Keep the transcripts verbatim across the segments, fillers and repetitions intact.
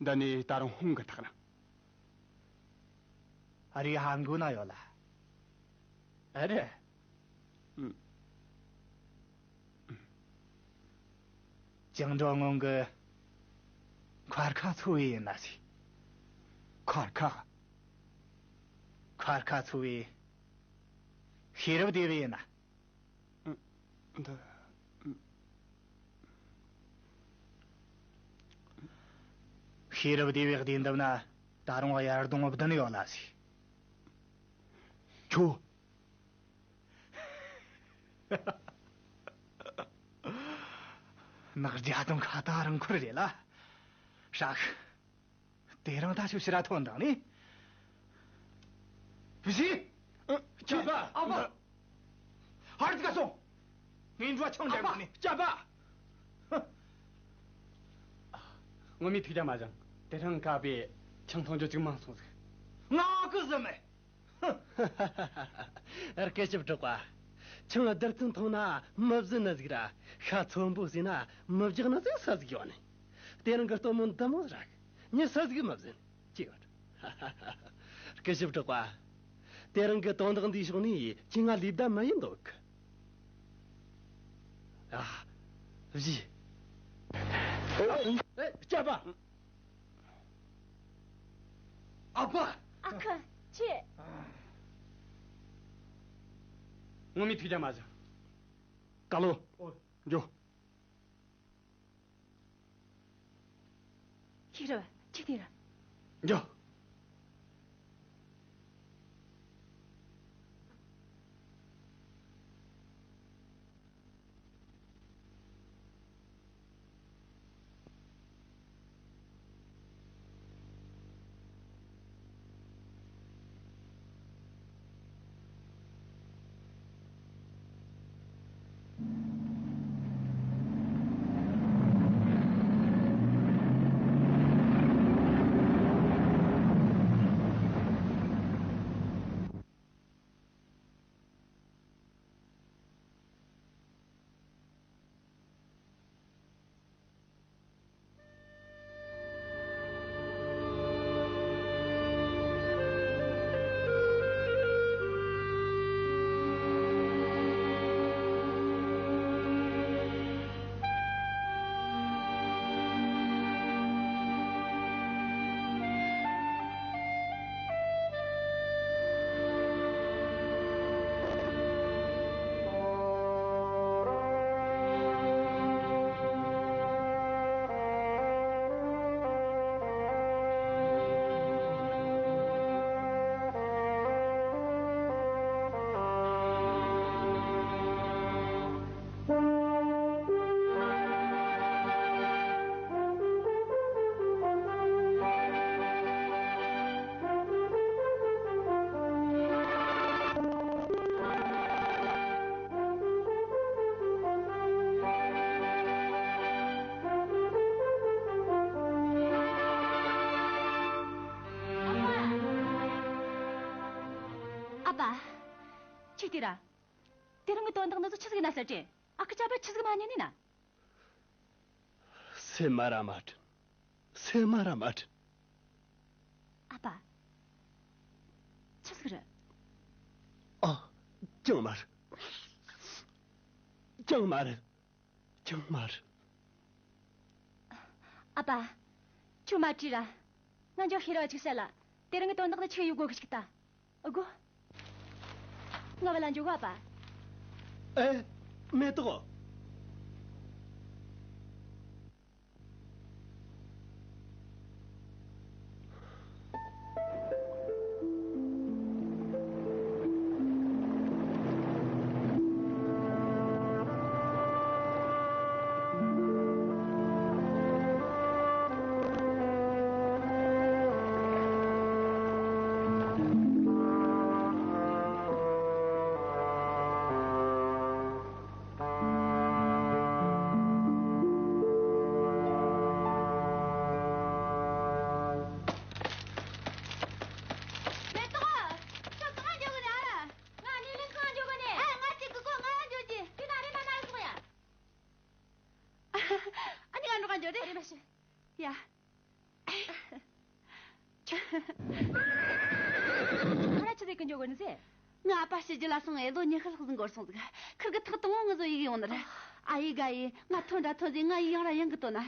འདི་ནས་ད་རུང་ཧོང་གི་ཐག་ན། ཨ་རིའི་ཧང་གོ་ན་ཡོད་ལ། ཨ་རེད། ཨུམ། བཅིངས་འགྲོལ་སྔོན་གྱི་མཁར་ཁ་ཚོ་བའི་ཡིན་ན་ཟིག་མཁར་ཁ། མཁར་ཁ་ཚོ་བའི་ཤེས་རབ་སྡེ་བའི་ཡིན་ན། འདི། ཤེས་རབ་སྡེ་བའི་སྡེ་འདབས་ན་ད་རུང་དབྱར་སྡོང་བདུན་ཡོད་ལ་ཟིག་ཁྱོད། ནག་རྒྱ་དང་ཁ་ཏ་རང་འཁོར་རེད་ལ། ཧྲག་དེ་རིང་ད་ཆུ་ཕྱིར་ཐོན་དང་ནི། བཞི། ཨ་ཅག་པ། ཨ་ཕ། ཧར་ཙི་ག་སོང་། ངའི་འགྲོ་ཆང་འདྲ་ཨ་ཕ་ནི། ཅག་པ། ངོ་མི་ཐུག་རྒྱ་མ་བཞེངས། དེ་རིང་ཀ་པའི་ཆང་འཐུང་རྒྱུ་ཅིག་མང་སོང་ཟིག་ང་གི་ཟི་མེད། སྐུ་ཞབས་གྲོགས་པ། ཆང་བདུད་རྩི་འཐུང་ན་མི་བཟི་ནི་ཟིག་ར། ཤ་ཚོན་པོ་ཟོས་ན་མི་རྒྱགས་ནི་ཟིག་སུ་ཟིག་ཡོད་ནི། དེ་རིང་གི་སྟོན་མོ་འདི་མོ་རག་ངས་སུ་ཟིག་མི་བཟི་ནི་ཅི་ཡོད། སྐུ་ཞབས་གྲོགས་པ། དེ་རིང་གི་དོན་དག་འདིའི་ཕྱོགས་ནས་ཁྱེད་ང་ལས་བདའ་མ་ཡིན་འདུག་ཨ། བཞི། ཨེ། སྐྱབས་པ། ཨ་ཕ། ཨ་ཁུ། ཁྱེད། ངོ་མི་ཐུག་རྒྱ་མ་བཞག་བཀའ་ལོ། ཨོ། འགྱོ། ཤེས་རབ། ཁྱེད་དེ་ར། འགྱོ། ཨ་ཕ། ཁྱེད་དེ་ར། དེ་རིང་གི་དོན་དག་འདི་ཚོ་ཆི་ཟིག་ཡིན་ན་ཟེར་དྲན། ཨ་ཁུ་ཅག་པ་ཆི་ཟིག་མ་ཉན་ནི་ན། སེམས་མ་ར་མ་དྲན། སེམས་མ་ར་མ་དྲན། ཨ་ཕ། ཆི་ཟིག་རེད། ཨ། ཅང་མ་རེད། ཅང་མ་རེད། ཅང་མ་རེད། ཨ་ཕ། ཁྱོད་མ་དྲིས་ར། ང་འཇོག་ཤེས་ར་ཅིག་བཤད་ལ། དེ་རིང་གི་དོན་དག་འདི་ཆི་ཡོད་གོ་གི་ཅིག་ལྟ། ཨ་གོ། ང་བ་ལ་འཇོག་གོ་ཨ་ཕ། ཨེ། མེ་ཏོག་མེ་ཏོག་ཁྱོད་གང་ང་འཇོག་གི་རེད་ཨ། ང་གཉིས་ལས་གང་འཇོག་གི་ནས། ཨ། ང་གཅིག་གི་གོ་ང་འཇོག་གི། དེ་ན་རེ་མ་མ་སོང་ཡ། ཨ་ནི་ང་འགྲོ་ག་འཇོག་རེད། རེ་མ་ཤི། ཡ། ཁ་ར་ཆི་ཟིག་གི་འཇོག་གི་ནི་ཟེ། ང་ཨ་ཕ་ཕྱི་རྒྱལ་ལ་སོང་ངས་ལོ་ཉི་ཤུ་ལྷག་ཟིན་འགོར་སོང་ཟིག། ཁིར་གི་ཐག་དང་བོ་ང་ཚོ་ཡི་གི་ཡོང་ནི་ར། ཨ་ཡེ་དགའ་ཡེ། ང་ཐོན་ར་ཐོན་ཟིག། ང་ཡི་ཡང་ར་ཡང་གི་དོ་ན།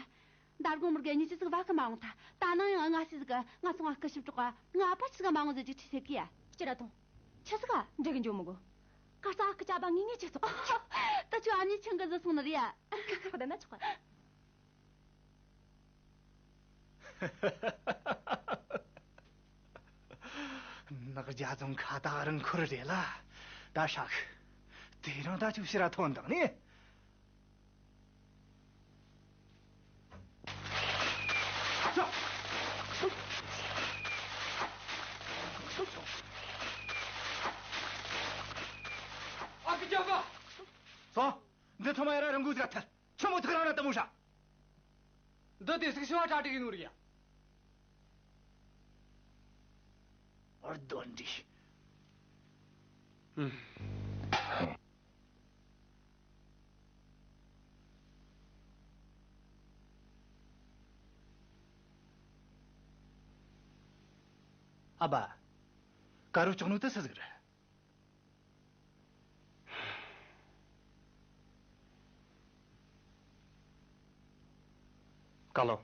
མདང་དགོང་མོར་གི་གཉིད་ཅི་ཟིག་བ་གི་མ་འོང་ཐ། ད་ནང་ཡང་ང་སི་ཟིག་གི་ང་སོང་ང་སྐུ་ཞབས་གྲོགས་ང་ཨ་ཕ་ཆི་ཟིག་མ་འོང་ཟིག་ཅིག་ཁྲིད་ཟེར་གི་ཡ། ཁྱེད་ར་ཐོང་། ཆི་ཟིག་ག་འགྲིག་གི་འཇོག་མི་དགོ། ཀ་རྩ་ཨ་ཁུ་ཅག་པ་ངེས་ངེས་ཅི་ཙོག། ད་ཁྱོད་ཨ་ནི་ཆང་གི་ཟི་སོང་ནི་རེད་ཡ། ཁ་ཁ་ཁ་ད་ན་ཆོག་ག། ནག་རྒྱ་རྫོང་ཁ་ད་རང་འཁོར་རེད་ལ། ད་ཧྲག། དེ་རིང་ད་ཅུ་ཕྱིར་ཐོན་དང་ནི། ཨ་ཁུ་ཅག་པ། སོང་། འདི་ཐོག་མ་ཡ་ར་རང་འགུལ་ཟིག་ཐལ། ཆི་མོ་ཐག་རང་ར་ལྟ་མོ་ཧྲ། འདི་དེ་སུག་ཤི་བ་གྲ་སྒྲིག་ཡིན་ནོ་རེད་ཡ། ཨོ་རྡོ་འདྲི། ཨུམ། ཨ་ཕ། དཀར་རོ་ལྕོག་ནོ་དེ་སུ་ཟིག་རེད། ཀ་ལོ།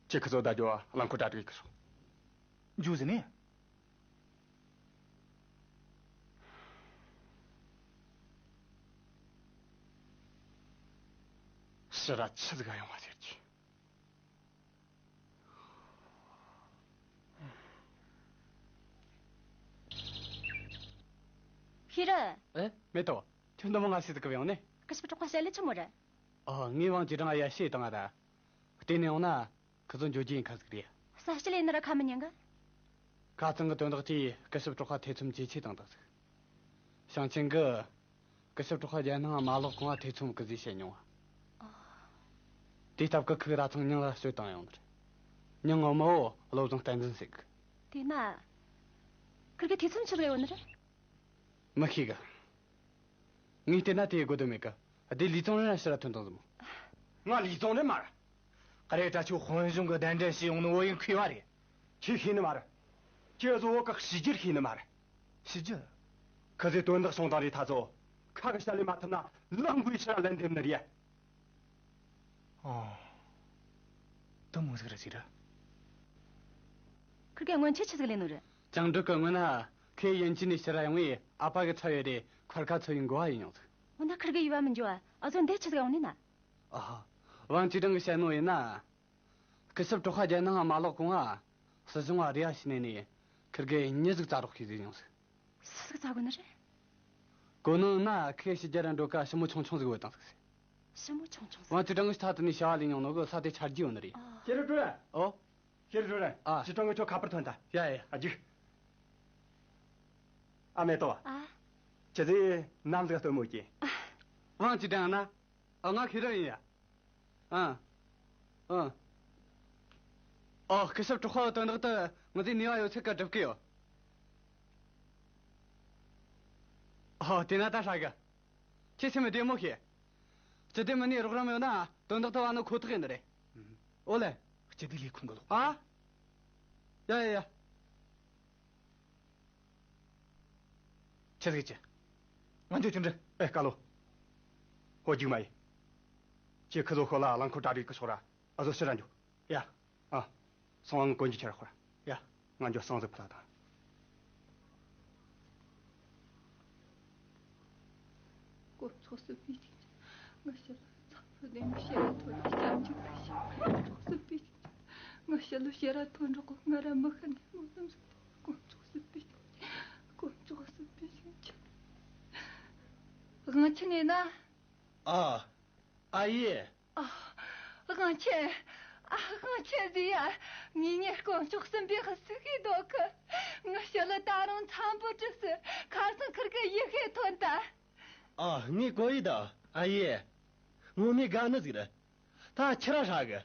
ཁྱེད་ཁི་ཚོ་ད་རྒྱོ་བ་རླངས་འཁོར་གྲ་སྒྲིག་གི་སོང་། འཇུ་ཟིན་ནི། ཕྱི་ར་ཆི་ཟིག་ག་ཡོང་བ་ཟེར་གྱི། ཤེས་ར། ཨེ། མེད་དོ། ཁྱོད་འདི་མོ་ང་སི་ཟིག་གི་ཡོང་ནི། སྐུ་ཞབས་གྲོགས་པ་བཤད་ལེ་ཆི་མོ་རེད། ཨོ། ངས་དབང་ཅི་གྲང་ཡ་ཤེས་བཏང་ང་ད། བལྟས་ནས་ཡོང་ན། ཁི་ཚོ་འཇོ་རྒྱུ་ཡིན་ཁ་ཟིག་རེད། ས་སྐྱིད་ལས་ནི་ར་ཁ་མི་ཉན་གི། ཁ་ཚང་གི་དོན་དག་དེས་སྐུ་ཞབས་གྲོགས་པ་ཐེ་ཚོམ་ཇེ་ཆེ་བཏང་དང་ཟིག། ཞང་ཆེན་གི། སྐུ་ཞབས་གྲོགས་པ་རྒྱལ་ནང་མ་ལོག་གོང་བ་ཐེ་ཚོམ་གི་ཟིག་བཤད་མྱོང་བ། དེའི་སྟབས་ཀི་ཁུག་ར་ཚང་མྱིང་ལ་གསོལ་བཏང་ཡོང་ནི་རེད། མྱིང་ངོ་མ་བོ་བློ་བཟང་བསྟན་འཛིན་ཟེར་གི། དེས་ན། ཁིར་གི་ཐེ་ཚོམ་ཆི་ཟིག་ཡོད་ནི་རེད། མི་ཤེས་གི། ངས་བལྟས་ན་དེའི་དགོས་དོན་མེད་གི། དེ་ལི་ཙོང་རེ་ན་ཕྱིར་ཐོན་དང་ཟིག་མོ། ང་ལི་ཙོང་རེ་མ་རེད། ཨ་རེ་ད་ཁྱོད་དཔོན་གཞུང་གི་གདན་འདྲེན་བྱས་ཡོང་ནི་བོ་ཡིན་ཁུལ་བ་རེད། ཁྱེད་ཤེས་ནི་མ་རེད། ཁྱེད་བཟོ་བོ་གི་གཤིས་རྒྱུད་ཤེས་ནི་མ་རེད། གཤིས་རྒྱུད། ཁི་ཚོས་དོན་དག་སོང་དང་རེད་ཐ་ཚོ། ཁ་གི་བཤད་ལས་མ་ཐུབ་ན་ལག་འགུལ་ཕྱིར་ལན་འདེབས་ནི་རེད། ཨོ། དུ་མོ་ཟིག་རེད་ཟིག་རེད། ཁིར་གི་སྔོན་ཆད་ཆི་ཟིག་ལས་ནོ་རེད། བཅིངས་འགྲོལ་གི་སྔོན་ན་ཁོས་ཡན་ཆད་ནས་ཕྱིར་ཡོང་བས་ཨ་ཕ་གི་ཚབ་ཡོད་དེ་འཁོར་ཁ་ཚོ་ཡིན་གོ་བ་ཡིན་ཡོང་ཟིག། འོ་ན་ཁིར་གི་ཡུལ་བ་མི་འཇོ་བ་ཨ་ཚོ་འདི་ཆི་ཟིག་ཡོང་ནི་ན། ཨ། དབང་ཅི་ཀྲང་གི་བཤད་ནོ་ཡིན་ན། སྐུ་ཞབས་གྲོགས་པ་རྒྱལ་ནང་མ་ལོག་གོང་ང་། སྲིད་གཞུང་བ་རེ་བ་ཞིག་ནས་ནས་ཁིར་གི་མྱི་ཟིག་བཙལ་རོགས་ཤིག་ཟེར་ཡོང་ཟིག། སུ་ཟིག་བཙལ་དགོས་ནི་རེད། གོ་ནོ་ན་ཁོས་ཕྱི་རྒྱལ་ར་འགྲོ་ཀ་ཞི་མོ་ཆུང་ཆུང་ཟིག་བོ་དང་ཟིག་ཟེར། ཞི་མོ་ཆུང་ཆུང་ཟིག། དབང་ཅི་ཀྲང་གི་ས་དེ་ནས་བྱ་བ་ལས་མྱོང་ནོ་གི་ས་དེ་ཆ་རྒྱུས་ཡོད་ནི་རེད། ཨ། ཁྱེད་རང་འགྲོ་ར། ཨོ། ཁྱེད་རང་འགྲོ་ར། ཨ། ཅི་ཀྲང་གི་ཁྱོད་ཁ་པར་ཐོན་ད། ཡ་ཡ། ཨ་རྒྱུག། ཨ་མེ་ཏོ། ཨ། ཁྱེད་ཚོས་ནམ་ཟིག་སྟོན་མོ་སྐྱེ། དབང་ཅི་ཀྲང་ན། ཨ། ང་ཁྱེད་རང་ཡིན་ཡ། ཨ། ཨ། ཨོ། སྐུ་ཞབས་གྲོགས་པ་དོན་དག་ཏུ་ང་ཚོའི་ནུས་པ་ཡོད་ཚད་ཀ་སྒྲུབ་ཀྱི་ཡོད། ཨོ། དེ་ན་ད་ཧྲ་གི། ཁྱེད་སེམས་བདེ་མོ་བྱེད། སྤྱི་བདེ་མི་སྣས་རོགས་རམ་ཡོད་ན་དོན་དག་ཏུ་བ་ནི་ཁོ་ཐག་ཡིན་ནི་རེད། ཨོ་ལེ། སྤྱི་བདེ་ལས་ཁུངས་གི་ལོག། ཨ། ཡ་ཡ་ཡ། ཆི་ཟིག་ཅི། ང་འགྱོ་ཅི་འདྲི། ཨེ་ཀ་ལོ། ཧོ་རྒྱུག་མ་ཡིན། ཁྱེད་ཁི་ཚོ་ཤོ་ལ་རླངས་འཁོར་གྲ་སྒྲིག་གི་ཤོག་ར། ཨ་ཟོ་ཕྱིར་ར་འགྱོ། ཡ། ཨ། སོང་ང་གོན་རྒྱུ་ཁྱེར་ཤོག་ར། ཡ། ང་འགྱོ་སང་ཟིག་ཕུ་ལ་དང་། དཀོན་མཆོག་གསུམ་པོའི་ཆིངས་ཆེན། ང་ཞི་ལུ་ཚ་བོ་ནས་ངའི་ཕྱིར་ར་ཐོན་ཏེ་སྐྱབས་འཇུག་གི་ཞིང་། དཀོན་མཆོག་གསུམ་པོའི་ཆིངས་ཆེན། ང་ཞི་ལུ་ཕྱིར་ར་ཐོན་རོགས་གོ། ང་ར་མི་ཤི་ནས་སྨོན་ལམ་ཟིག་དང་། དཀོན་མཆོག་གསུམ་པོའི་ཆིངས་ཆེན། དཀོན་མཆོག་གསུམ་པོའི་ཆིངས་ཆེན། དབང་ཆེན་ཡིན་ན། ཨ། ཨ་ཡེ། ཨ། དབང་ཆེན། ཨ། དབང་ཆེན་ཟེར་ཡ། ངེད་གཉིས་དཀོན་མཆོག་གསུམ་པོས་གཟིགས་གི་འདུག་གི། ངའི་ཞི་ལུ་ད་རུང་འཚམ་པོ་བྲིས་སོང་། ཁ་སང་ཁིར་གི་ཡི་གེ་ཐོན་ད། ཨ། ངས་གོ་ཡི་ད། ཨ་ཡེ། ངོ་མས་དགའ་ནི་ཟིག་རེད། ད་ཁྱེད་ར་ཧྲ་གི།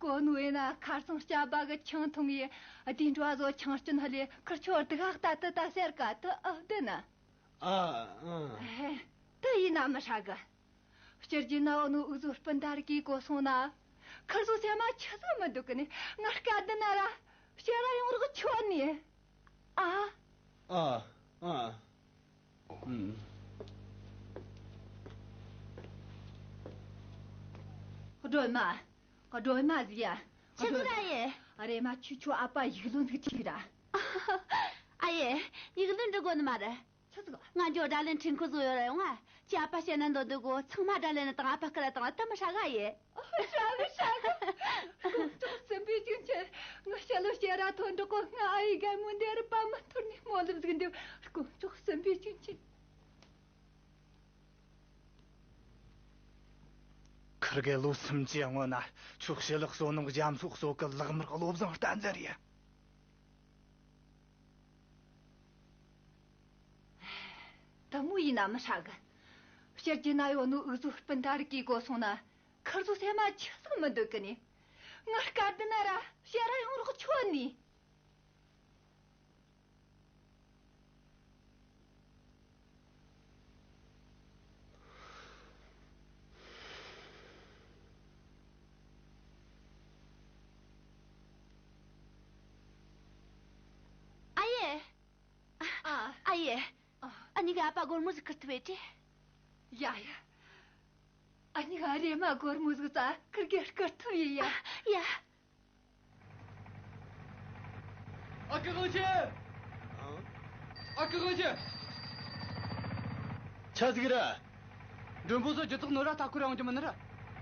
གོ་ནོ་ཡིན་ན་ཁ་སང་སྐྱབས་པ་གི་ཆང་འཐུང་ཡི་དེ་འགྲོ་བ་ཚོ་ཆང་སྐྱོན་ཧ་ལས་ཁིར་ཆོ་སྡུག་ཨ་ལྟ་དུ་ད་ཟེར་ག་དུ་ཨ་བདེ་ན། ཨ། ཨ། ཨེ། དུ་ཡིན་ན་མི་ཧྲ་གི། སྤྱིར་གྱིས་ན་འོ་ནོ་འུ་ཟོ་སྤུན་ཟླ་ར་གིས་གོ་སོང་ན། ཁིར་ཟོ་སེམས་མ་ཆི་ཟིག་མི་འདུག་གི་ནི་ང་དཀའ་བདེ་ན་ར། ཕྱིར་ར་ཡོང་རོགས་ཁྱོད་ནི། ཨ། ཨ། ཨ། ཨུམ། སྒྲོལ་མ། སྒྲོལ་མ་ཟིག་ཡ། ཆི་ཟིག་ར་ཡེ། ཨ་རེ་མ། ཁྱོས་ཁྱོའི་ཨ་ཕ་ཡིག་ལོན་ཟིག་ཁྲིད་ར། ཨ་ཡེ། ཡིག་ལོན་འབྲི་དགོས་ནི་མ་རེད། ཆི་ཟིག་ང་ཚོ་དགྲ་ལན་ཁྲིད་ཁུལ་ཟིག་ཡོད་ར་ཡོང་ང་། ཁྱོའི་ཨ་ཕ་བཤད་ན་འདོད་འདོད་གོ། ཚང་མ་དགྲ་ལན་དང་ཨ་ཕ་སྐུ་ར་དང་དེ་མི་ཧྲ་ག་ཡེ། ཧྲ་གི་ཧྲ་གི། དཀོན་མཆོག་གསུམ་པོའི་སྐྱོན་ཆེ། ང་ཞི་ལུ་ཕྱིར་ར་ཐོན་འགྲོ་གོ། ང་ཨ་ཡེ་རྒན་མོ་འདི་རུ་པ་མི་ཐུར་ནས་སྨོན་ལམ་ཟིག་འདེབས། དཀོན་མཆོག་གསུམ་པོའི་སྐྱོན་ཆེ། ཁིར་གེ་ལོ་སུམ་ཅུའི་སྔོན་ན་ཁྱོད་ཞི་ལུ་བསོད་ནམས་རྒྱ་མཚོ་གསོ་གི་ལག་དམར་བློ་བཟང་བསྟན་འཛིན་རེད། དེ་མོ་ཡིན་ན་མི་ཧྲ་གི། ཕྱི་རྒྱལ་ན་ཡོད་ནོ་འུ་ཚོའི་སྤུན་ཟླ་རིགས་ཀྱིས་གོ་སོང་ན། ཁིར་ཚོ་སེམས་མ་ཆི་ཟིག་མི་འདོད་གི་ནི། ངའི་སྐལ་ལྡན་ན་ར་ཕྱིར་ར་ཡོང་རོགས་ཁྱོད་ནི། ཨ་ཡེ། ཨ། ཨ་ཡེ། ཨ། ཨ་ནི་གི་ཨ་ཕ་སྒོར་མོ་ཟིག་ཁུར་ཐུབ་བས་ཏེ། ཡ་ཡ། ཨ་ནི་གི་ཨ་རེ་མ་སྒོར་མོ་ཟིག་ཙ་ཁིར་གེ་ཁུར་ཐུབ་ཡི་ཡ། ཡ། ཨ་ཁུ་དབང་ཆེན། ཨ་ཁུ་དབང་ཆེན། ཆི་ཟིག་རེད། མགྲོན་པོ་ཚོ་རྒྱུ་ཐོག་ནོར་ར་ལྟ་སྐོར་ཡོང་རྒྱུ་མིན་ནི་ར།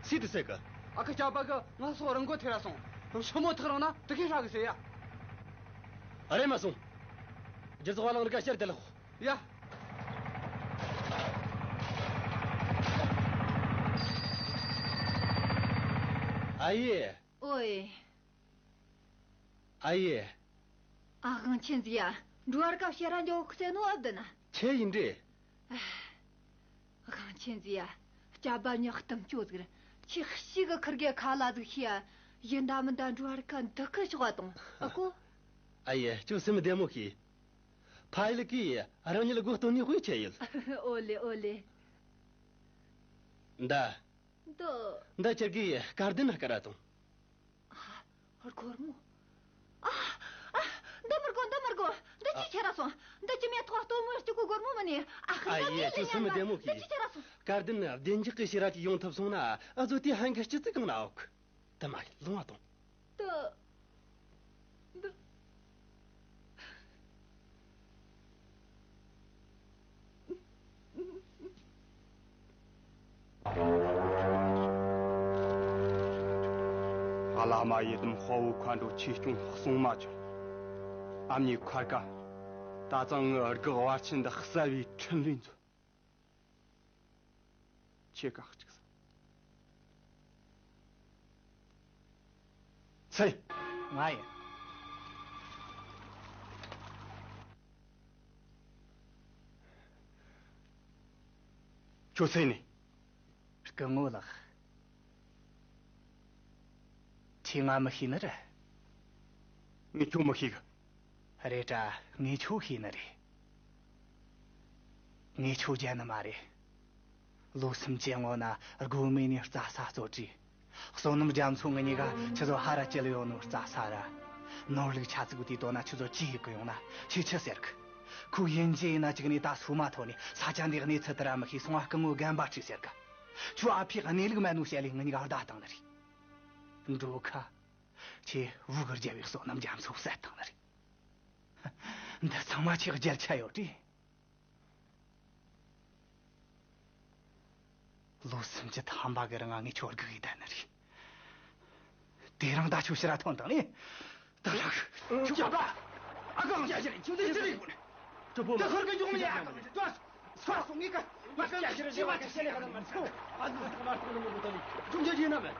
སུས་དེ་ཟེར་གི། ཨ་ཁུ་སྐྱ་པ་གི་ང་སོགས་རང་མགོ་ཐེ་ར་སོང་། ཞི་མོ་ཐག་རིང་ན་དེ་གས་ཧྲ་གི་ཟེར་ཡ། ཨ་རེ་མ་སོང་། རྒྱུ་ཚོགས་བ་ལང་རི་ཀ་ཤར་དེ་ལགས། ཡ། ཨ་ཡེ། ཨོའེ། ཨ་ཡེ། ཨ། དབང་ཆེན་ཟིག་ཡ། འགྲོ་བར་སྐབས་ཕྱིར་ར་འགྱོ་གི་ཟེར་ནོ་ཨབ་དི་ན། ཆི་ཡིན་འདྲེ། ཨ། དབང་ཆེན་ཟིག་ཡ། སྐྱ་པ་ཉག་གཏམ་ཅོ་ཟིག་རེད། ཁྱོས་ཤི་གི་ཁིར་གེ་ཁ་ལ་ཟིག་ཤི་ཡ། ཡིན་ད་མིན་ད་འགྲོ་བར་ཁ་འདི་གི་ཤོག་བ་དང་ཨ་ཀོ། ཨ་ཡེ། ཁྱོད་སེམས་བདེ་མོ་གྱིས། ཕ་ཡུལ་གྱིས་རང་ཉིད་ལ་སྒོ་སྟོན་ནི་དཔེ་ཆེ་ཡོད། ཨོ་ལེ་ཨོ་ལེ། འདི། འདི། འདི་ཁྱེད་ཀྱིས་སྐལ་ལྡན་ན་སྐར་ར་དང་། ཨ། སྒོར་མོ། ཨ། ཨ། འདི་མི་དགོས། འདི་མི་དགོས། འདི་ཅི་ཁྱེར་ར་སོང་། འདི་ཅི་མེད་ཐོག་སྟོན་མོའི་སྐྱིད་གོ་སྒོར་མོ་མིན་ནི། ཨ། ཨ་ཡེ། ཁྱོད་སེམས་བདེ་མོ་གྱིས། འདི་ཅི་ཁྱེར་ར་སོང་། སྐལ་ལྡན་ན་བདེ་འཇགས་ཀྱི་ཕྱིར་ར་ཅིག་ཡོང་ཐུབ་སོང་ན་ཨ་ཚོ་དེ་ཧན་གི་སྐྱིད་ཙི་གང་ན་འོག་དེ་མ་ལོང་བ་དང་། ད། འདི། ཨ་ལ་མ་ཡི་དམ་དཔའ་བོ་མཁའ་འགྲོ་ཆོས་སྐྱོང་གསུང་མ་བྱུང་། ཨ་མྱེས་མཁར་ཀ། ད་ཙང་ངི་རྒུ་བར་ཆད་འདི་གསལ་བའི་འཕྲིན་ལས་མཛོད། ཁྱེད་ཀ་གཅིག་ས། ཚེ། ང་ཡིན། ཁྱོད་ཚེ་ནི། སྐུ་ངོ་ལགས། ཁྱེད་ང་མི་ཤེས་ནི་རེད། ངས་ཁྱོད་མི་ཤེས་གི། རེད་དྲ། ངས་ཁྱོད་ཤེས་ནི་རེད། ངས་ཁྱོད་བརྗེད་ནི་མ་རེད། ལོ་སུམ་ཅུའི་སྔོན་ན་སྒོ་མེ་ནས་རྩྭ་ས་གཙོ་དྲིས། བསོད་ནམས་རྒྱ་མཚོ་ང་གཉིས་ཀ་ཁྱེད་ཚོ་ཧ་ར་ཅི་ལ་ཡོད་ནོ་རྩྭ་ས་ར། ནོར་ལུག་ཆ་ཚིག་དེ་དོ་ན་ཁྱེད་ཚོ་ཅི་ཡི་གི་ཡོང་ན་ཁྱེད་ཆི་ཟེར་གི། ཁོ་ཡིན་གྱི་ཡིན་ན་གཅིག་ནས་ད་སོ་མ་ཐོན་ནས་ས་ཆ་འདི་གནས་ཚུལ་དེ་ར་མི་ཤེས་སོང་ང་སྐུ་ངོ་རྒན་པ་ཁྲིད་ཟེར་གི། ཁྱོད་ཨ་ཕས་གནས་ལུགས་མེད་ནོ་བཤད་ལས་ང་གཉིས་ཀ་བརྡ་བཏང་ནི་རེད། འགྲོ་ཁ། ཁྱེད་བུ་གུར་རྒྱལ་བའི་བསོད་ནམས་རྒྱ་མཚོ་བསད་བཏང་ནི་རེད། འདི་ཚང་མ་ཁྱེད་རྒྱལ་ཆ་ཡོད་དྲིས། ལོ་སུམ་ཅུ་ཐམ་པ་གི་རིང་ང་ངས་ཁྱོད་སྒུག་གི་བསྡད་ནི་རེད། དེ་རིང་ད་ཁྱོད་ཕྱིར་ར་ཐོན་དང་ནི། ད་རག་ཁྱོད་ཅག་པ། ཨ་ཁུ་ཡ་ཞིག་ཁྱོད་འདི་ཅི་རེད་གོ་ནི། གྲུབ་པོ་མ། ད་ཧོར་གི་འཇུག་མི་ཡ་ཨ་ཁུ་ཅི་ད་ས་སོང་ངི་ཀ་ང་ཀ་ཡ་ཞིག་ཅི་མ་ཅི་ཤེས་ལེ་ག་ད་མ་ཚོ། ཨ་ནུ་ཀ་མ་ཐོང་ནི་མི་འདུག་ད་ནི་ཁྱོད་ཅག་ཅི་ན་མེད།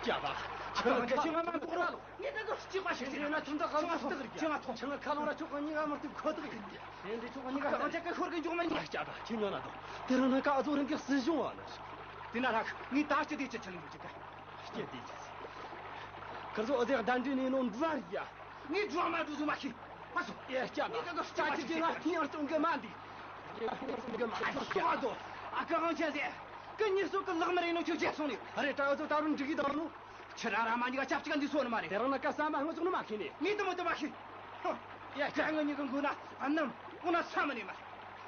སྐྱ་བ། ཁྱོད་ཀྱི་ཁྱོད་ང་མ་འདུག་ར་ལོ། ངས་ད་ག་གཅིག་པ་ཞིག་ཡིན་ན་ཁྱོད་ད་ག་ལོ་སྟག་རྒྱ། ཁྱོད་ང་ཐོང་། ཁྱོད་ང་ཁ་ལོང་ར་ཁྱོད་ཀྱི་གཉིས་ཀ་མི་སྟེར་ཁོ་ཐག་ཡིན། དེ་འདྲའི་ཁྱོད་ཀྱི་གཉིས་ཀ་ཁ་ལོང་ཅག་གི་ཤོར་གི་འཇུག་མ་ཉན། སྐྱ་བ་ཁྱོད་ཉོན་ན་དང་། དེ་རིང་ནངས་ཀ་ཨ་ཚོ་རང་གི་སྲིད་གཞུང་བ་ལ་ཞིག་དེ་ན་རག་ངས་ད་སྤྱི་བདེ་ཅི་ཆེ་ནི་འགྲོ་ཅིག་ག་སྤྱི་བདེ་ཅི་ཟེར། ཁིར་ཚོ་ཨ་ཟེ་གདན་འདྲེན་ནས་ནོ་འདུ་བ་རེད་ཡ། ངས་འགྲོ་མ་འགྲོ་ཟིག་མ་ཤེས། ཨ་སོ། ཡ་སྐྱབས། ངས་ཀྱང་ཅག་ཅིག་ཅིག་ང་ཉར་གཏོང་གི་མ་འདུག་ཉར་གཏོང་གི་མ་འདུག་ཨ་སོ། ཨ་ཀ་ཧང་ཆེན་ཟེ། ཀི་ཉི་སོ་ཀི་ལག་མ་རེ་ནོ་ཁྱོད་རྒྱལ་སོང་ནི། ཨ་རེ་ཀྲའོ་ཚོ་ད་རུང་འགྲིག་གི་དང་ནོ། ཁྱེད་རང་ར་མ་གཉིས་ཀ་ཅབ་ཅིག་ག་འདི་སོ་ནི་མ་རེད། དེ་རང་ན་ཀ་ས་མ་ཧང་ཚོགས་ནི་མ་ཁེ་ནི། ངས་དུ་མ་དུ་མ་ཤི། ཡ་ཀ་ང་གཉིས་ཀ་མགོ་ན་ཨ་ནམ་ཀུ་ན་ས་མ་ནི་མ།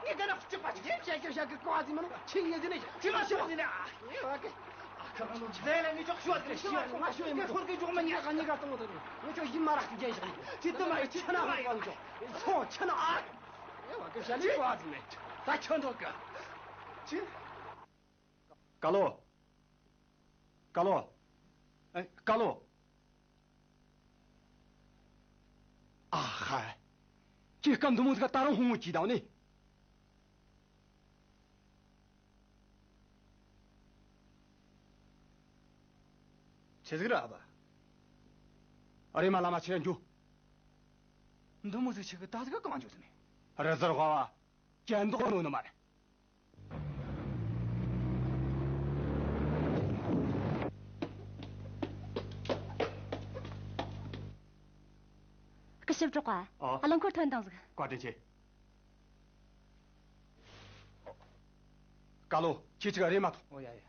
ངས་ད་ན་ཅི་པ་ཅི་ཡེ་བྱ་ཀི་བྱ་ཀི་ཀོ་ཨ་ཟི་མ་ནི་ཆི་ཡེ་ཟི་ནི་ཅི་མ་ཤི་བ་ཟི་ནི་ཨ། ཨེ་བ་ཀི། ཨ་ཁ་ང་ནོ་ཟེ་ལ་ངས་ཅོག་ཤི་བ་ཟི་ནི་ཤི་བ་ང་ཤི་བ་ཡིན་ནི་ཧོར་གི་ཅོག་མ་ཉ་ཀ་གཉིས་ཀ་གཏོང་བ་ད་ནི་ངས་ཅོག་ཡིན་མ་རག་གི་རྒྱན་ཞིག་ནི་ཅི་དུ་མ་ཡེ་ཆི་ན་བ་ཀི་ཡོང་ཅོག་ཚོ་ཆི་ན་ཨ། ཨེ་བ་ཀི་ཞ་ལི་ཀོ་ཨ་ཟི་ནི་ད་ཆི་འདོག་གི། ཅི། ཀ་ལོ། ཀ་ལོ། ཨེ། ཀ་ལོ། ཨ་ཧ། ཁྱེད་སྐབས་འདི་མོ་ཟིག་ད་རུང་ཧུང་ངུ་གྱིས་དང་ནི། ཆི་ཟིག་ར་ཨ་ཕ། ཨ་རེ་མ་ལ་མ་ཆེ་འགྱོ། འདི་མོ་ཟིག་ཆི་གི་ད་ཟིག་གང་འགྱོ་ཟིན་ནི། རི་ཟུར་ཧ་བ། ཅན་དོག་ནོ་ནི་མ་རེད། སྐུ་ཞབས་གྲོགས་པ། ཨ། རླངས་འཁོར་ཐོན་དང་ཟིག་བཀའ་དྲིན་ཆེ། ཀ་ལོ། ཁྱེད་ཅིག་རེད་མ་ཐོངས། ཨོ་ཡ་ཡ།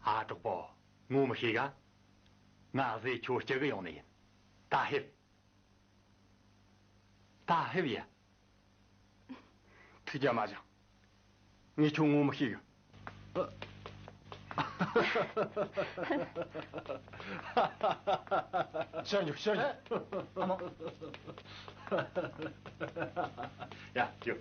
ཨ་གྲོགས་པོ། ངོ་མི་ཤེས་ག་ང་ཟེ་ཁྱོད་སྐྱེ་གི་ཡོང་ནི་ཡིན། ད་ཕེབས། ད་ཕེབས་ཡ། ཐུགས་རྒྱལ་མ་བཞེངས། ངས་ཁྱོད་ངོ་མི་ཤེས་གི། ཤར་འཇུག་ཤར་འཇུག་ཨ་མ། ཡ་ཡོ།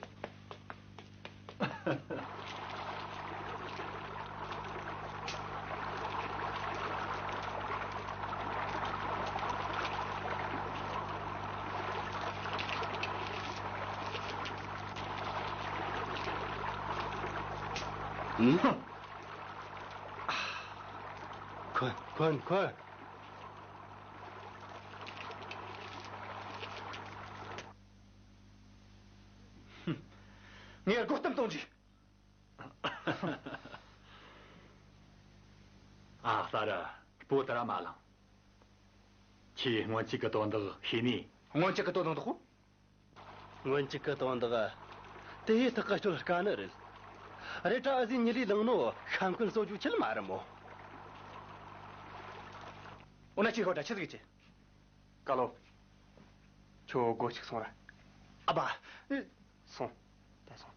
ཨུམ། ཁོན། ཁོན། ཁོན། ངས་དགོད་གཏམ་གཏོང་རྒྱུ། ཨ། ས་ར། སྤོ་ད་ར་མ་ལངས། ཁྱེད་སྔོན་ཆད་ཀྱི་དོན་དག་ཤེས་ནི། སྔོན་ཆད་ཀྱི་དོན་དག་གོ། སྔོན་ཆད་ཀྱི་དོན་དག་དེ་ཡི་ཐག་ག་གཅོད་དཀའ་ནི་རེད། རེད་དྲ་ཨ་ཟི་ཉི་ལི་ལངས་ནོ་ཤ་འཁོན་གསོ་རྒྱུ་ཆེད་མ་རེད་མོ། འོ་ན་ཁྱེད་ཤོད་དྲ་ཆི་ཟིག་ཅི། ཀ་ལོ། ཁྱོད་སྒོ་ཕྱུགས་སོང་ར། ཨ་ཕ། སོང་། ད་སོང་།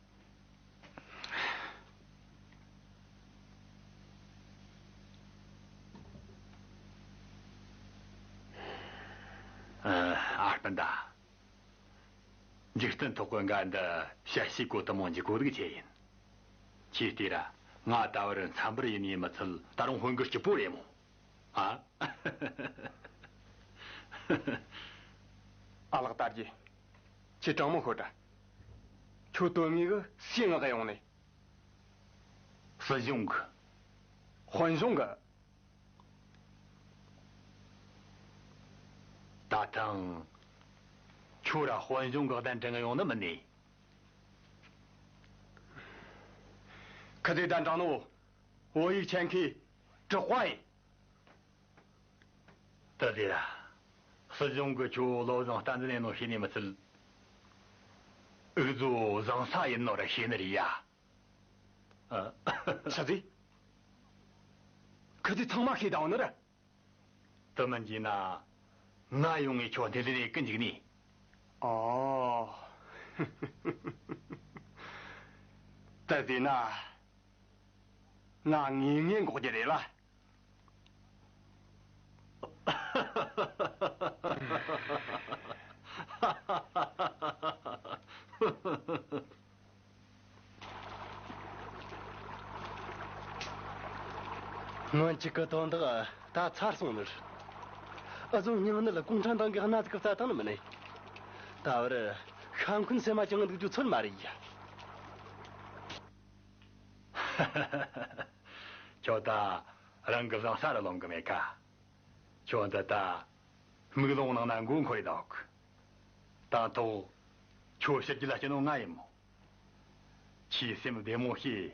ཨ། ཨ་སྤུན་ཟླ། འཇིག་རྟེན་ཐོག་གི་འགའ་འདི་བཤད་ཤེས་གོ་དུ་མོ་འཇིག་གོ་རིག་ཆེ་ཡིན། ཁྱེད་ལྟོས་ར། ང་ད་བར་འཚམས་པར་ཡིན་ནི་མི་ཚད་ད་རུང་དཔོན་གི་སྐྱིད་པོ་རེད་མོ། ཨ། ཨ་ལགས་དར་རྒྱས། ཁྱེད་དྲང་མོ་ཤོད་དྲ། ཁྱོད་དོན་དངོས་གི་སུའི་མངགས་ཡོང་ནས། སྲིད་གཞུང་གི། དཔོན་གཞུང་གི། ད་ཐེངས་ཁྱོད་ར་དཔོན་གཞུང་གི་གདན་དྲངས་ཡོང་ནི་མིན་ནས། ཁི་དེ་གདན་དྲངས་ནོ་བོད་ཡིག་ཆེད་མཁས་གྲགས་པ་ཡིན། དེ་ཟེར་ར། སྲིད་གཞུང་གི་ཁྱོད་བློ་བཟང་བསྟན་འཛིན་ཡིན་ནོ་ཤེས་ནི་མི་ཚད། འུ་ཚོ་བཟང་ས་ཡིན་ནོ་ར་ཤེས་ནི་རེད་ཡ། ཨ། ཆི་ཟིག་ཁི་ཚོས་ཚང་མ་ཤེས་བསྡད་ཡོད་ནི་རེད། དེ་མིན་གྱིས་ན། ང་ཡོང་ངས་ཁྱོད་འདི་ལས་ཀི་འཇིག་ནི། ཨོ། དེ་ཟེར་ན། ང་ངེས་ངེས་འགོག་རྒྱུ་རེད་ལ། སྔོན་ཆད་ཀྱི་དོན་དག་ད་ཚར་སོང་ནི་རེད། ཨ་ཟོ་སྙིང་ནད་གུང་ཁྲན་ཏང་གི་སྣ་ཟིག་གི་རྩ་བཏང་ནི་མིན་ནས། ད་བར་ཤ་འཁོན་སེམས་མ་ཅང་འདུག་རྒྱུ་ཚོད་མ་རེད་ཡ། ཁྱོད་ད་རང་གི་བཟང་ས་རུ་ལོང་གི་མེད་ཀ། ཁྱོད་འདི་ད་དམུས་ལོང་ནང་ན་མགོ་འཁོར་ཡི་འདུག། དང་ཐོག་ཁྱོད་ཕྱིར་རྒྱུ་ལ་སྐྱིད་ནོ་ང་ཡིན་མོ། ཁྱེད་སེམས་བདེ་མོ་བྱོས།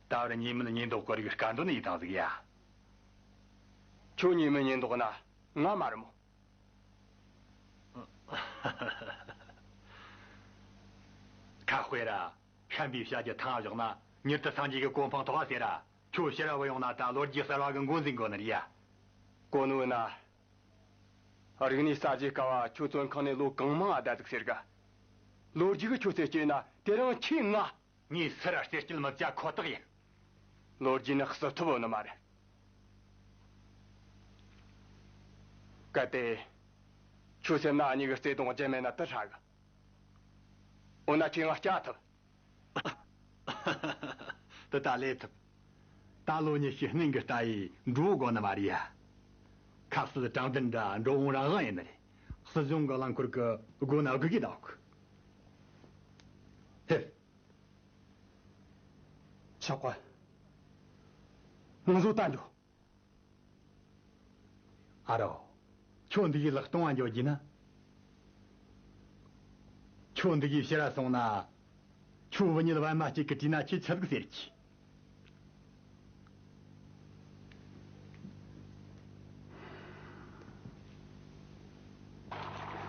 ད་བར་ཉེས་མེད་ཉེས་འདོགས་གི་རིགས་སྐལ་འདོན་ཡི་དང་ཟིག་ཡ། ཁྱོད་ཉེས་མེད་ཉེས་འདོགས་ན་ང་མ་རེད་མོ། ཁ་དཔེ་ར། ཤན་པའི་བྱ་རྒྱུ་ཐང་བཞག་ན་མྱུར་དུ་སངས་རྒྱས་ཀྱི་གོ་འཕང་ཐོབ་པ་ཟེར་ར། ཁྱོད་ཕྱིར་ར་བུད་ཡོང་ན་ད་ལོ་རྒྱུས་གསར་བ་གི་མགོ་འཛིན་དགོ་ནི་རེད་ཡ། གོ་ནོ་ན། རིག་གནས་གསར་བརྗེ་སྐབས་ཁྱོད་བཙོན་ཁང་ནས་ལོ་གང་མང་ཨ་བསྡད་ཟིག་ཟེར་ག། ལོ་རྒྱུས་གི་ཁྱོད་རྩད་གཅོད་ན་དེ་རིང་ཁྱོས་ང་། ངས་སུ་ར་རྩད་གཅོད་མི་བྱ་ཁོ་ཐག་ཡིན། ལོ་རྒྱུས་ནི་གསོད་ཐུབ་ཡོད་ནི་མ་རེད། གལ་ཏེ། ཁྱོད་སེམས་ན་ཨ་མྱེས་གི་བརྩེ་དུང་བརྗེད་མེད་ན་དེ་ཧྲ་གི། འོ་ན་ཁྱོས་ང་སྐྱོབ་ཐུབ། དེ་ད་ལས་ཐུབ། ད་ལོ་ཉི་ཤུ་སྔོན་གྱི་ལྟ་ཡི་འགྲོ་དགོ་ནི་མ་རེད་ཡ། ཁ་སྲིད་དྲང་བདེན་འདྲ་འགྲོ་འོང་རང་དབང་ཡིན་ནི་རེད། སྲིད་གཞུང་གི་རླངས་འཁོར་གི་སྒོ་ན་སྒུག་གི་འདུག། ཧེ། ཆོག་གི། ང་ཚོ་ད་འགྲོ། ཨ་རོ། ཁྱོད་འདི་གའི་ལག་སྟོང་བ་འཇོག་རྒྱུ་ན། ཁྱོད་འདི་གའི་ཕྱིར་ར་སོང་ན། ཁྱོད་བུ་ཉིད་བར་མ་གཅིག་གི་དྲིས་ན་ཁྱེད་ཆི་ཟིག་ཟེར་གྱི།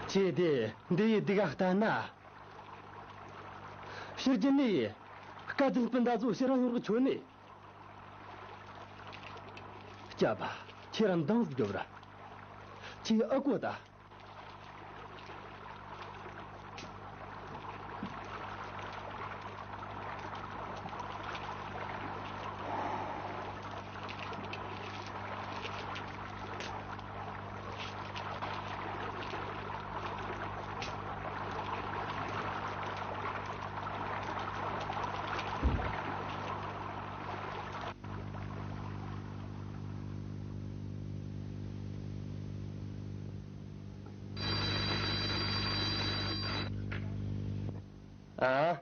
ཁྱེད་དེ་འདི་ཡི་སྡིག་ག་ལྟ་ན། ཕྱིར་རྒྱུ་ནི། དཀའ་ལས་སྤུན་ཟླ་ཚོ་ཕྱིར་ར་ཡོང་རོགས་ཁྱོད་ནི། སྐྱབས། ཁྱེད་རང་འདང་ཟིག་རྒྱོབ་ར། ཁྱེད་ཨ་ཀོ་ད། ཨ།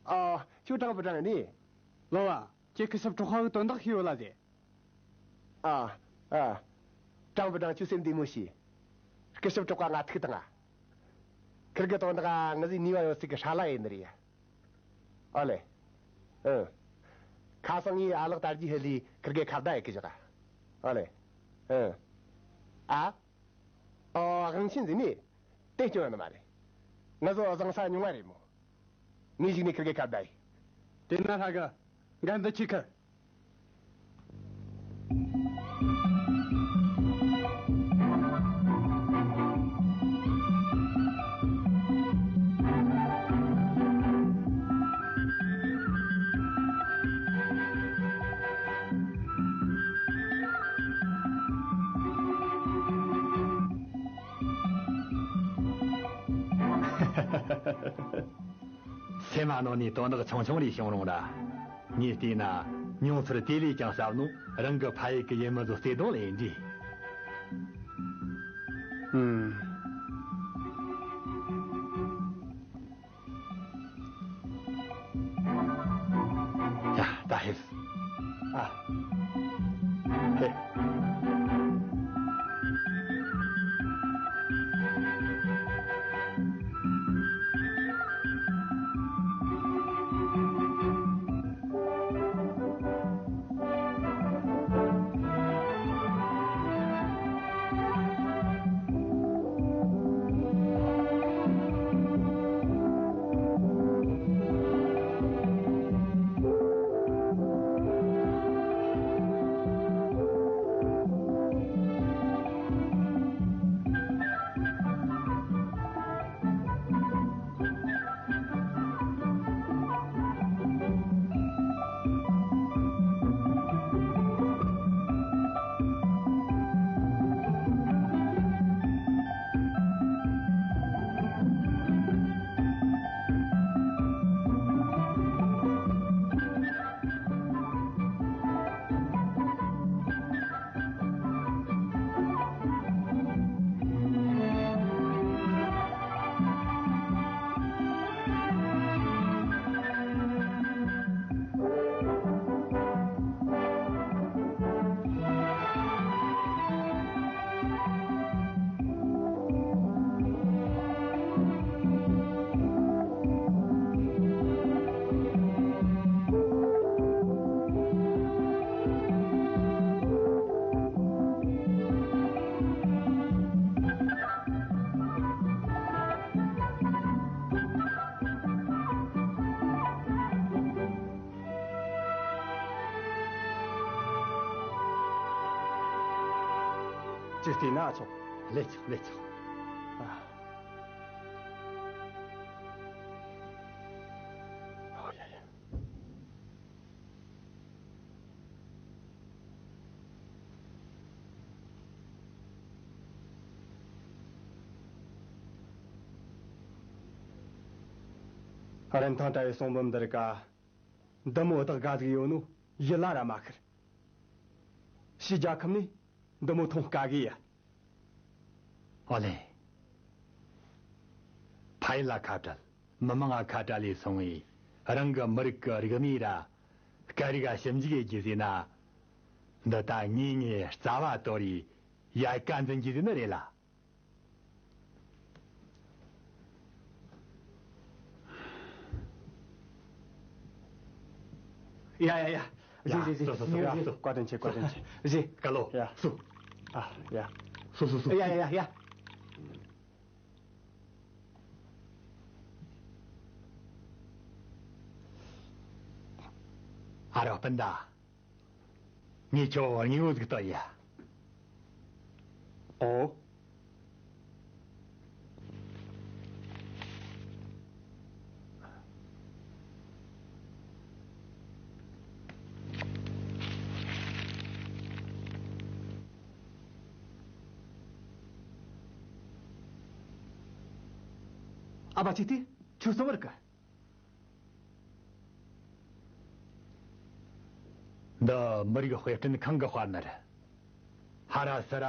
ཨ། ཁྱོད་དྲང་པོ་དྲང་ནི། ལོ་བ། ཁྱེད་སྐུ་ཞབས་གྲོགས་པོ་གི་དོན་དག་ཤེས་ཡོད་ལ་ཟེ། ཨ། ཨ། ཀྲང་བུ་ཀྲང་ཁྱོད་སེམས་བདེ་མོ་བྱོས། སྐུ་ཞབས་གྲོགས་པོ་ང་ཐུག་དང་ང་། ཁིར་གི་དོན་དག་ང་ཟིག་ནུས་པ་ཡོད་ཚད་གི་ཧྲ་ལ་ཡིན་ནི་རེད། ཨོ་ལེ། ཨང་། ཁ་སང་ངའི་ཨ་ལགས་དར་རྒྱས་ཧི་ལི་ཁིར་གི་ཁ་བརྡ་ཡེ་གི་བཞག་ཨོ་ལེ། ཨང་། ཨ། ཨོ། དབང་ཆེན་ཟིན་ནི། དེ་སྐྱོན་ཡོད་ནི་མ་རེད། ང་ཚོ་བཟང་ས་ཉུང་བ་རེད་མོ། ངས་གཞིགས་ནས་ཁིར་གི་ཁ་བརྡ་ཡེ། དེ་ན་ཧྲ་གི། འགན་འདི་ཁྱེད་ཀྱི། སེམས་མ་ནོར་ནས་དོན་དག་ཆུང་ཆུང་རེ་བྱུང་རུང་ར། ངས་བལྟས་ན་མྱོང་ཚོར་དེ་ལས་ཀྱང་ཟབ་ནོ། རང་གི་ཕ་ཡུལ་གྱི་ཡུལ་མི་ཚོ་བརྩེ་དུང་ལས་འདྲ། ཨུམ། ཡ། ད་ཧེ། ཨ། ཧེ། ཅིག་བལྟས་ན་ཆོག་ལེགས་ཆོག་ལེགས་ཆོག་ཨ། ཨོ་ཡ་ཡ། རིན་ཐང་བྲལ་བའི་གསུང་འབུམ་འདིར་ཀ། འདི་མོ་བདག་དགའ་ཟིག་ཡོད་ནོ་ཡིད་ལ་ར་མ་ཤར། ཕྱིའི་རྒྱལ་ཁབ་ནས་འདི་མོ་མཐོང་དཀའ་གི་ཡ། ཨོ་ལེ། ཕ་ཡུལ་ལ་ཁ་བྲལ། མི་མང་ང་ཁ་བྲལ་ལས་སོང་བས་རང་གི་མི་རིགས་ཀྱི་རིག་གནས་ར་སྐད་རིགས་ཞིབ་འཇུག་ཡེ་རྒྱུ་ཟེར་ན། འདི་ད་ངེས་ངེས་རྩ་བ་དོར་རེ་ཡལ་ག་འཛིན་རྒྱུ་ཟེར་ནི་རེད་ལ། ཡ་ཡ་ཡ། ཡ། བཞེས་བཞེས་བཞེས། སོ་སོ་སོ། ཡ། བཀའ་དྲིན་ཆེ། བཀའ་དྲིན་ཆེ། བཞེས། ཀ་ལོ། ཡ། སུ། ཨ། ཡ། སུ་སུ་སུ། ཡ་ཡ་ཡ་ཡ། ཨ་རོ་སྤུན་ཟླ། ངས་ཁྱོད་དངོས་པོ་ཟིག་བསྟན་ཡ། ཨོ། ཨ་ཕ་ཅིག་དེ་ཁྱོད་སོང་བར་གི། འདི་མི་རིགས་དཔེ་སྐྲུན་ཁང་གི་དཔར་ན་རེད། ཧ་ར་སི་ར་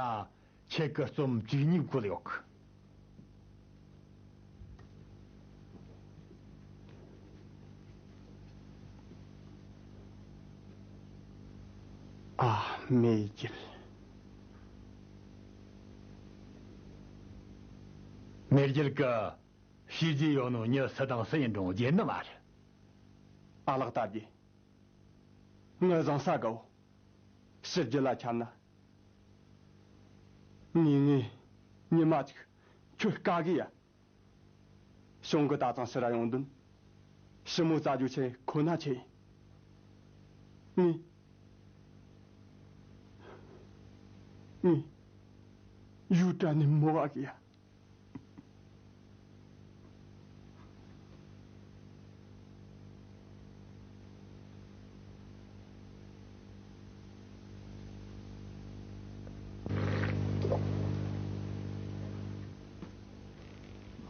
ཁྱེད་ཀྱི་རྩོམ་བཅུ་གཉིས་བཀོད་ཡོད་གི། ཨ། མེས་རྒྱལ། མེས་རྒྱལ་གི་ཤེས་རྒྱུ་ཡོད་ནོ་མྱི་སུ་དང་སུ་ཡིན་རུང་རྒྱན་ནི་མ་རེད། ཨ་ལགས་དར་རྒྱས། ངའི་བཟང་ས་དགའ་བོ། ཕྱི་རྒྱལ་ལ་ཁྱབ་ན། ངས་ངས་ཉི་མ་གཅིག་ཁྱོད་དཀའ་གི་ཡ། གཞུང་གི་ད་ཚང་ཕྱིར་ར་ཡོང་དོན། ཞི་མོ་རྩ་རྒྱུ་ཆེ་ཁོ་ན་ཆེ། ངས། ངས། ཡུ་ཏྲ་ནས་མོ་བ་གི་ཡ།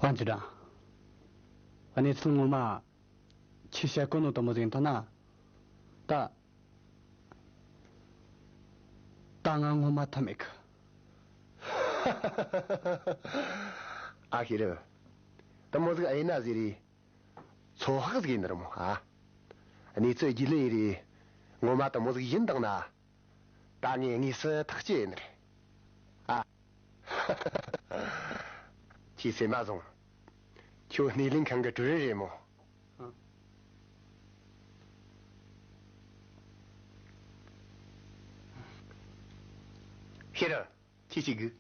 ཝང་ཅི་ཀྲང་། གནས་ཚུལ་ངོ་མ་ཁྱི་བཤད་གོ་ནོ་དུ་མོ་ཟིག་ཐོན་ན། ད། ད་ང་ངོ་མ་ཐ་མེད་གི། ཨ་ཤེ་རི། དུ་མོ་ཟིག་ཨེ་ན་ཟེར་རེད། ཚོད་དཔག་ཟིག་ཡིན་ནི་རེད་མོ་ཨ། གནས་ཚུལ་རྒྱུས་ལོན་ཡིན་རེད། ངོ་མ་དུ་མོ་ཟིག་ཡིན་དང་ན། ད་ངས་དངོས་སུ་ཐག་གཅོད་ཡིན་ནི་རེད། ཨ། ཁྱོས་སེམས་མ་བཟུང་། ཁྱོད་སྣེ་ལེན་ཁང་གི་ཀྲུའུ་རེན་རེད་མོ། ཤེ་རི། ཁྱེད་ཅིག་དགོས།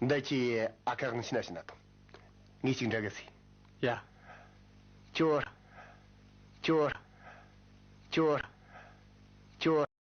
འདི་ཁྱེད་ཨ་ཁ་དབང་ཕྱི་ན་ཕྱི་ན་ཐོངས། ངས་ཅིག་འདྲི་གི་ཟིག་ཡ། ཅོར། ཅོར། ཅོར། ཅོར།